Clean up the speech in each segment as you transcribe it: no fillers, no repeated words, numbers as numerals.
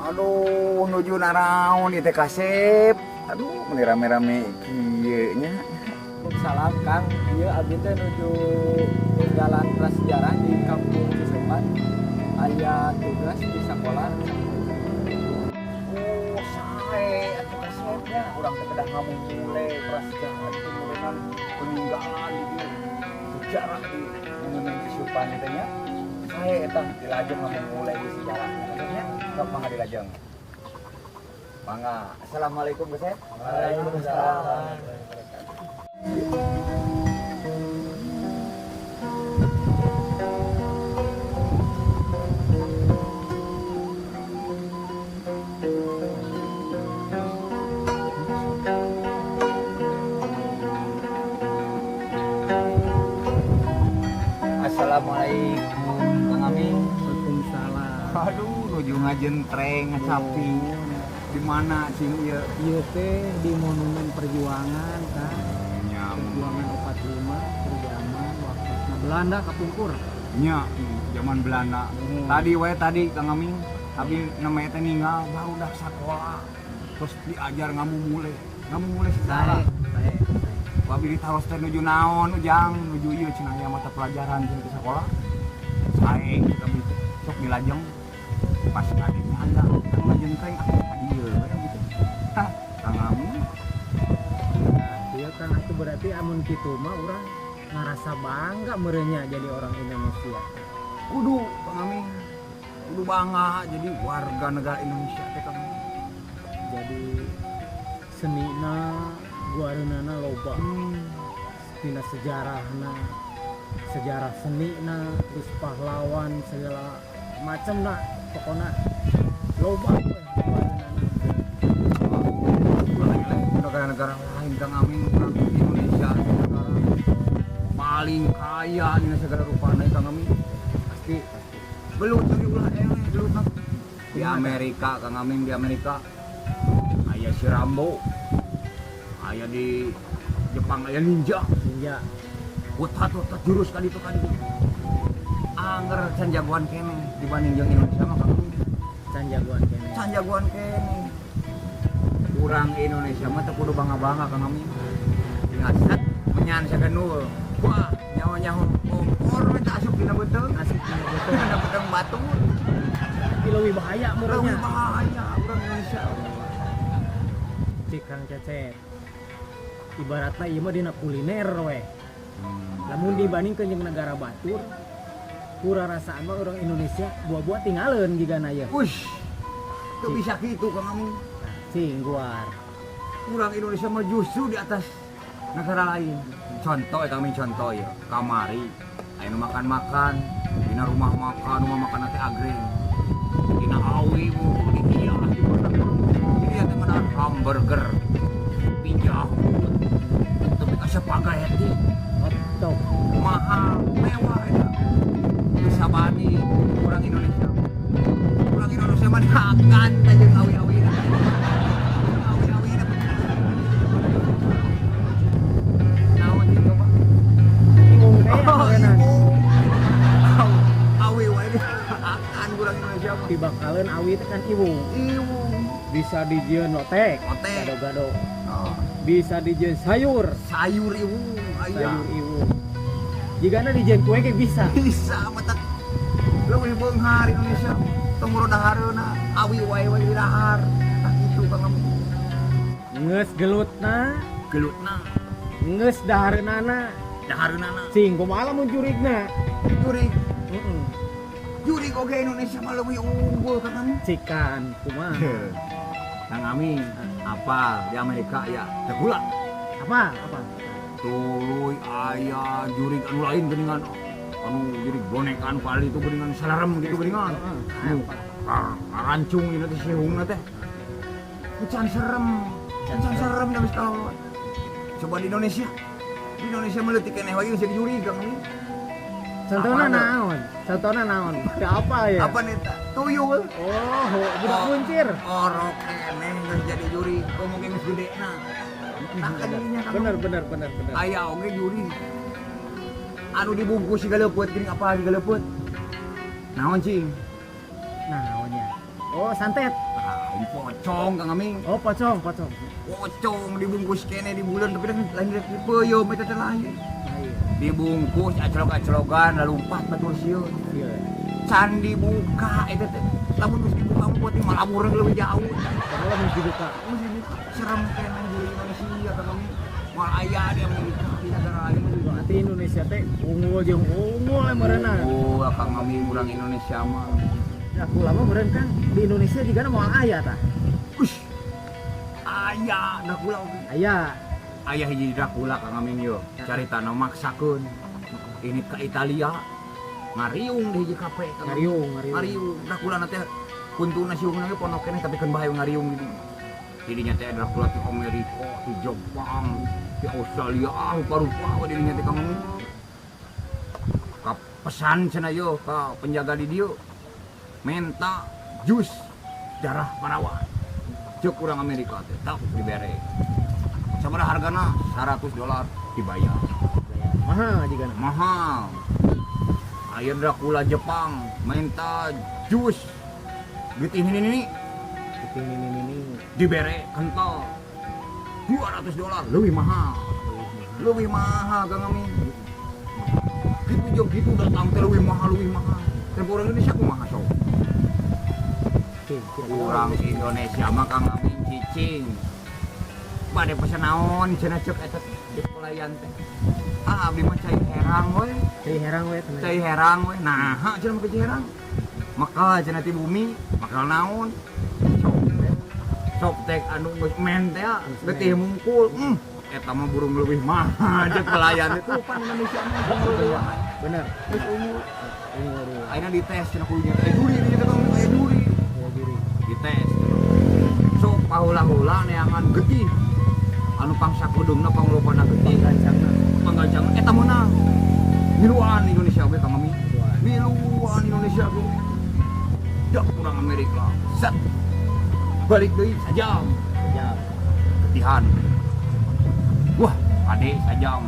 Aduh, nuju naraon ieu teh kasep. Aduh, meuni rame-rame kieu nya. Salam Kang, ieu abdi teh nuju ninggalan prasejarah di Kampung Ciseupan. Aya tugas di sekolah. Oh, sae atuh kasep nya. Urang teh kedah ngamumule prasejarah itu meureunan peninggalan di sejarah di Monumen Ciseupan teh nya. Sae eta dilajeng ngamumule di sejarah nya. Sok mangga dilajeng. Mangga. Assalamualaikum Kasep. Waalaikumsalam. Assalamualaikum Kang Amin. Waalaikumsalam. Aduh, nuju ngajentreng ngacapi. Di mana cing ieu? Ieu teh di Monumen Perjuangan, Kang. Nya, Perjuangan 45 zaman waktu Belanda kapungkur. Nya, zaman Belanda. Tadi wae tadi Kang Amin, abi namanya teh ninggal barudak sakola. Terus diajar ngamumule, ngamumule sejarah. Sae. Abi ditaros teh nuju naon ujang, nuju ieu cenah aya mata pelajaran cenah di sekolah. Sae kami teh sok dilajeng pas adiknya anda ngajentreng ah tadi ieu we gitu. Tah, Kang Amin. Nah, ieu kan atuh berarti amun kitu mah urang ngarasa bangga meureunnya jadi orang Indonesia. Kudu Kang Amin. Kudu bangga jadi warga negara Indonesia teh Kang Amin. Jadi senina guareunana loba. Tina sejarahna, sejarah senina, terus pahlawan segala macam lah pokoknya loba we guareunana. Negara-negara lain Kang Amin, urang Indonesia negara paling kaya dina segala rupana Kang Amin. Pasti, pasti. Belut lagi ulah eleh belut mah. Di Amerika Kang Amin, di Amerika aya si Rambo. Aya di Jepang aya ninja. Ninja. Utat utat jurus kali itu kali itu. Angger can jagoan keneh dibanding jeung Indonesia mah Kang Amin. Can jagoan keneh. Can jagoan keneh. Urang Indonesia mah teu kudu bangga-bangga Kang Amin. Tinggal set menyan sagenul. Wah, nyawa-nyawa kompor we teh asup dina beuteung. Asup dina beuteung. Dina beuteung batu. Tapi leuwih bahaya meureunnya. Leuwih bahaya urang Indonesia. Cik Kang Cecep. Ibaratna ieu mah dina kuliner we. Lamun dibandingkeun jeung negara batur, kurang rasaan mah orang Indonesia buah-buah tinggalin jigana ieu. Ush. Teu bisa kitu Kang Amin. Cing guar. Urang Indonesia mah justru di atas negara lain. Contoh ya kami contoh ya, kamari aya nu makan-makan dina rumah makan teh agreng. Dina awi bu di ieu di mana. Jadi teh menang hamburger, pizza, tapi ka spaghetti. Hotdog. Mahal, mewah eta. Bisa bani urang Indonesia. Urang Indonesia mah dihakan teh jeung awi-awina. Awi-awina. Naon jeung coba? Bingung teh Oh, meureunna. ibu. Awi wae dihakan urang Indonesia mah. Dibakaleun awi teh kan ibu. Ibu. Bisa dijieun lotek. Lotek. Gado-gado. Oh. Bisa dijieun sayur. Sayur ibu. Aya. Sayur ibu. Jigana dijieun kue ge bisa. Bisa matak leuwih beunghar Indonesia. Tong boro dahareuna awi wae wae dahar. Tah kitu Kang Amin. Geus gelutna, Gelutna, geus dahareunana. Dahareunana. Cing kumaha lamun jurigna? Jurig. Heeh. Jurig oge Indonesia mah leuwih unggul Kang Amin. Cikan kumaha? Kang Amin, apa di Amerika ya Dracula. Apa? Apa? Tuluy aya jurig anu lain geuningan anu jurig boneka anu kali itu geuningan salarem gitu geuningan. Heeh. Nu rancung ieu teh sihungna teh. Can serem. Can serem da geus kalau. Coba di Indonesia. Di Indonesia mah leutik keneh wae geus jadi jurig Kang Amin. Contohna Apa tuh? naon? Contohna naon? Teu apa ya? Apa nih ta? Tuyul. Oh, budak kuncir. Orok keneh geus jadi jurig, komo ge geus gedena. Tah kadinya Kang. Bener, bener, bener, bener. Aya oge jurig. Anu dibungkus siga leupeut geuning apa siga leupeut. Naon cing? Naon ya? Oh, santet. Ah, ini pocong Kang Aming. Oh, pocong, pocong. Pocong dibungkus kene di bulan tapi lain rek dipeuyeum eta teh lain. Lain. Dibungkus acelog-acelogan lalumpat batur sieun. Iya. Can dibuka eta teh. Lamun geus dibuka mah buat malabur leuwih jauh. Padahal lamun dibuka. Geus dibuka serem keneh juri Indonesia Kang Aming. Moal aya di Amerika di negara lain mah juga. Berarti Indonesia teh unggul jeung unggul meureunna. Unggul Kang Aming urang Indonesia mah. Dracula mah meureun Kang di Indonesia juga moal aya tah. Ush. Aya Dracula oge. Aya. Aya hiji Dracula Kang Aming yeuh. Caritana maksakeun. Ini ke Italia. Ngariung di hiji kafe Kang Aming. Ngariung, ngariung. Ngariung. Dracula na teh kuntuna siungna ge pondok keneh tapi keun bae ngariung di dieu. Didinya teh Dracula ti Amerika, ti Jepang, ti Australia, ah rupa-rupa we didinya teh Kang Aming. Ka pesan cenah yeuh ka penjaga di dieu. Menta jus darah parawan. Cek urang Amerika teh tak dibere. Sabaraha hargana? $100 dibayar. Mahal jigana. Mahal. Aya Dracula Jepang menta jus getih nini nini. Getih nini nini. Dibere kental. $200 leuwih mahal. Leuwih mahal Kang Aming. Gitu jeung kitu datang teh leuwih mahal, leuwih mahal. Teh urang Indonesia kumaha sok? Urang Indonesia mah Kang Aming cicing. Bade pesen naon cenah ceuk eta di pelayan teh. Ah abdi mah cai herang we. Cai herang we tenang. Cai herang we. Naha cenah make cai herang. Maka cenah ti bumi, bakal naon? Sok teh. Sok teh anu geus men teh getih mungkul. Eta mah burung leuwih mahal ceuk pelayan teh. Tuh pan Indonesia mah unggul deui wae. Bener. Geus unggul. Unggul deui. Ayeuna dites cenah kudu nya. Juri dieu teh aya juri. Aya juri. Dites. Sok pahula-hula neangan getih. Anu pangsa kudeungna panglopana getih. Panggancangna. Panggancangna eta meunang. Miluan Indonesia oge Kang Aming. Miluan Indonesia oge. Dak urang Amerika. Set. Balik deui sajam. Sajam. Getihan. Wah, ade sajam.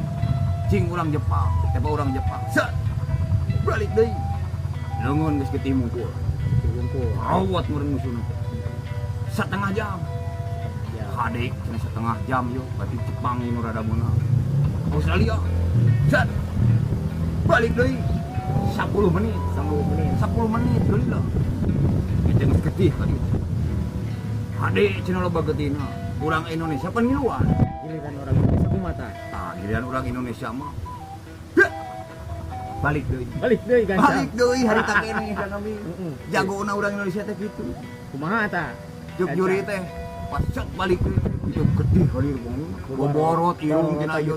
Cing urang Jepang, tepa urang Jepang. Set. Balik deui. Leungeun geus getih mungkul. Getih mungkul. Rawat meureun musuhna teh. Setengah jam. Kade cenah setengah jam yo, berarti Jepang ini rada meunang. Australia. Set. Balik deui 10 menit, 10 menit. 10 menit deui lah. Eta geus getih tadi. Kade cenah loba getihna. Urang Indonesia pan ngiluan. Giliran orang Indonesia kumaha tah? Tah, giliran urang Indonesia mah. Heh. Balik deui. Balik deui gancang. Balik deui harita keneh Kang Aming. Heeh. Jagona urang Indonesia teh kitu. Kumaha tah? Ceuk juri teh pas cek balik deui itu getih kali bang. Boborot irung cenah ieu.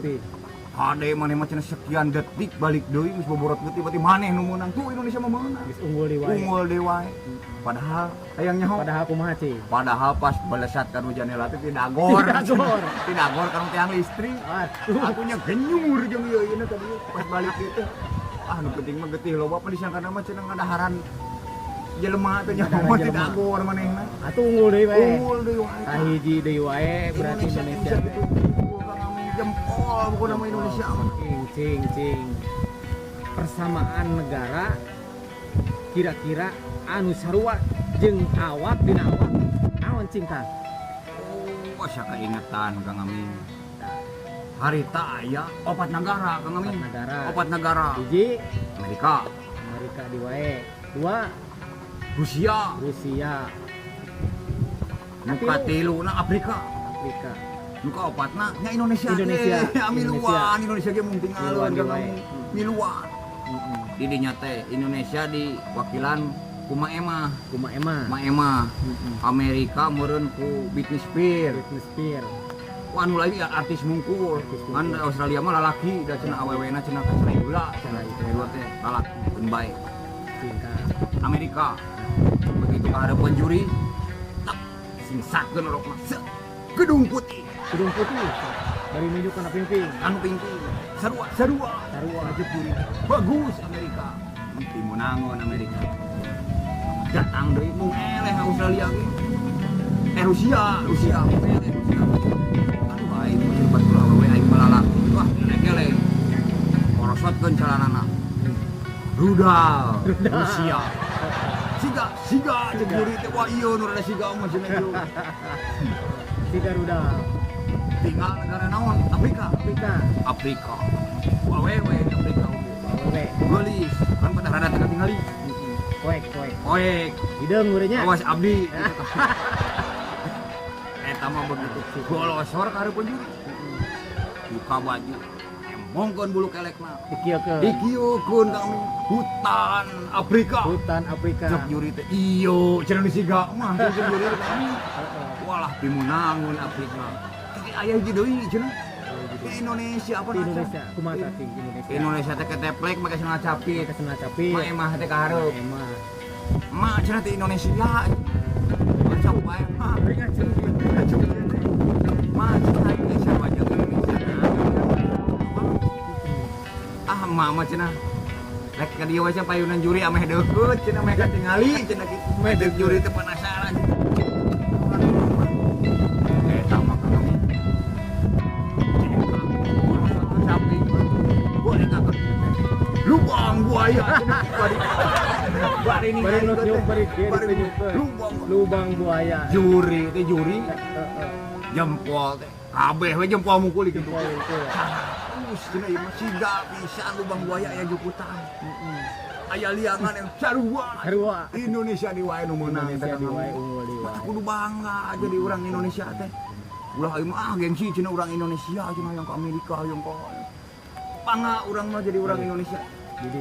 Hade maneh mah cenah sekian detik balik deui geus boborot getih berarti maneh nu meunang. Tuh Indonesia mah meunang. Geus unggul deui wae. Unggul deui wae. Padahal hayang nyaho. Padahal kumaha cing? Padahal pas belesat ka jendela teh tidagor. Tidagor. Tidagor ka tiang listrik. Aduh. Akunya genyur jeung ieu ieu tadi pas balik ieu teh. Ah nu penting mah getih loba pan disangkana mah cenah ngadaharan jelema teh nyaho mah tidagor manehna. Atuh unggul deui wae. Unggul deui wae. Kahiji deui wae berarti Indonesia gitu. Jempol bukan nama Indonesia. Cing cing cing. Persamaan negara kira-kira anu sarua jeung awak dina awak naon cing Kang? Oh, asa kaingetan Kang Aming. Harita aya opat negara Kang Aming. Opat negara. Opat negara. Hiji Amerika. Amerika di wae. Dua Rusia. Rusia. Nu katiluna Afrika. Afrika. Nu kaopatna nya Indonesia. Indonesia. Miluan Indonesia ge mung tinggalun Kang Aming. Miluan. Heeh. Di dinya teh Indonesia diwakilan ku Maemah. Ku Maemah. Maemah. Amerika meureun ku Britney Spears. Britney Spears. Wah, anu lain ya artis mungkul. Kan Australia mah lalaki da cenah awewena cenah ka cerai heula cenah cerai teh lalaki keun bae. Cinta. Amerika. Begitu ka hareupeun juri tak singsatkeun rokna. Gedung Putih. Gedung Putih. Bari nuju kana pingping. Anu pingping. Sarua, sarua. Sarua aja juri. Bagus Amerika. Timunangon Amerika. Datang deui mung eleh Australia ge. Rusia, Rusia, eleh Rusia. Aduh aing mah batur awewe aing malalaki. Wah, geleng. Korosotkeun calanana. Rudal Rusia. Siga, siga cek juri teh wah ieu nu rada siga mah cenah ieu. Siga rudal. Tinggal negara naon? Afrika. Afrika. Afrika. Awewe Afrika oge. Awewe. Geulis, kan pada rada teu katingali. Poek, poek. Poek. Hideung urangnya. Awas abdi. Eta mah begitu golosor ka hareupeun juri. Buka baju, embongkeun bulu kelekna. Dikieukeun. Dikieukeun ka hutan Afrika. Hutan Afrika. Cek juri teh iyo cenah nu siga mah cek juri teh kami. Walah pimunangun Afrika. Tapi aya hiji deui cenah. Di Indonesia apa Di Indonesia, kumaha tah Indonesia? Indonesia teh keteplek make sendal capit. Make sendal capit. Mak emah teh ka hareup. Emah. Mak cenah di Indonesia. Macam wae mah. Mak cenah Indonesia wajah Indonesia. Ah mak mah cenah. Rek ka dieu we payunan juri ameh deukeut cenah meh katingali cenah kitu. Meh deuk juri teh penasaran. Eta mah kami. Lubang buaya bari lubang buaya juri teh juri jempol teh kabeh we jempol mukul kitu. Terus cenah ieu mah siga pisan lubang buaya aya jukutan. Aya liangan yang sarua. Indonesia di wae nu meunang Indonesia di wae unggul di wae. Kudu bangga jadi urang Indonesia teh. Ulah ieu mah gengsi cenah urang Indonesia cenah yang ke Amerika yang ke bangga urang mah jadi urang Indonesia. Jadi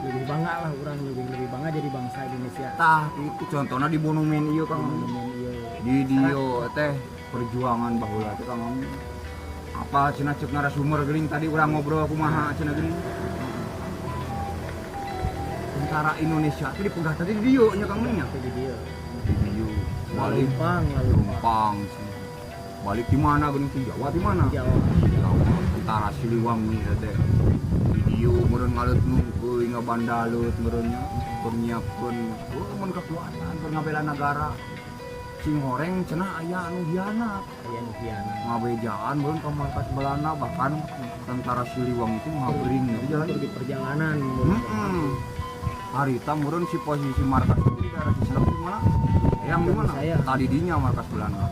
lebih bangga lah urang, lebih bangga jadi bangsa Indonesia. Tah itu contohnya di monumen ieu Kang. Monumen ieu. Di dieu teh perjuangan baheula teh Kang. Apa cenah ceuk narasumber geuning tadi urang ngobrol kumaha cenah geuning. Tentara Indonesia teh dipegah tadi di dieu nya Kang nya. Di dieu. Di dieu. Balik Lumpang. Balik di mana geuning di Jawa di mana? Jawa. Jawa. Tentara Siliwangi teh. Di dieu meureun ngaleut nungkeuy ngabandalut meureun nya keur nyiapkeun mun kekuatan keur ngabela nagara. Sing horeng cenah aya anu hianat. Aya nu hianat. Ngabejaan meureun ka markas Belanda bahkan tentara Siliwangi itu ngabring di jalan di perjalanan. Heeh. Harita meureun si posisi markas itu di daerah Cisalak di mana? Yang di mana? Tadi dinya markas Belanda.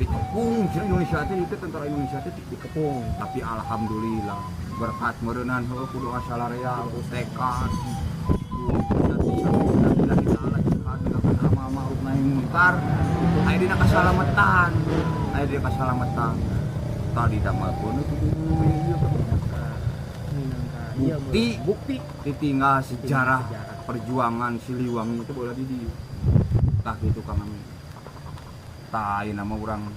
Dikepung cenah Indonesia teh itu tentara Indonesia teh dikepung. Tapi alhamdulillah berkat meureunan heuh kudu asalarea tekad. Munkar aya dina kasalamatan, aya dina kasalamatan. Tadi damelkeun itu bukti, bukti ditinggal sejarah perjuangan Siliwangi itu bola di dieu. Tah kitu Kang Amin. Tah ayeuna mah urang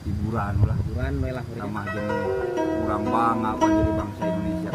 hiburan lah, hiburan we lah tambah jeung urang bangga jadi bangsa Indonesia.